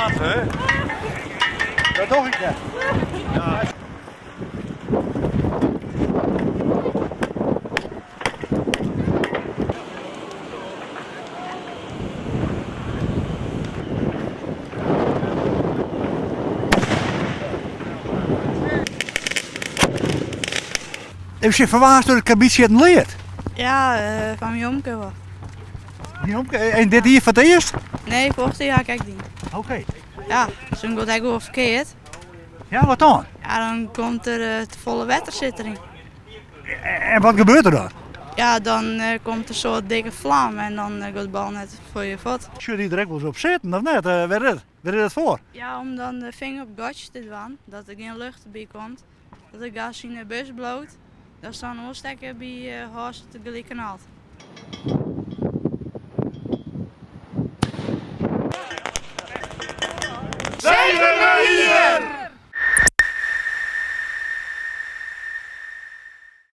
Wat, hè? Dat doch ik net. Even sjen, fan wa hast it karbidsjitten leard? Ja, fan myn omke wol. Dyn omke? En dit jier foar it earst? Nee, foarich jier ha ik ek dien. Oké. Ja, soms giet it ek wol ferkeard. Ja, wat dan? Ja, dan komt der te folle wetter sit deryn. En wat gebeurt der dan? Ja, dan komt der in soad dikke flam en dan giet de bal net foar je fuort. Sjoch dy der ek wolris op sitten of net? Wêr is, wêr is it foar? Ja, om dan de finger op it gatsje te dwaan, dat der gjin lucht derby komt. Dat it gas yn de bus bliuwt, datst dan oanstekker by hâldst it gelyk knalt.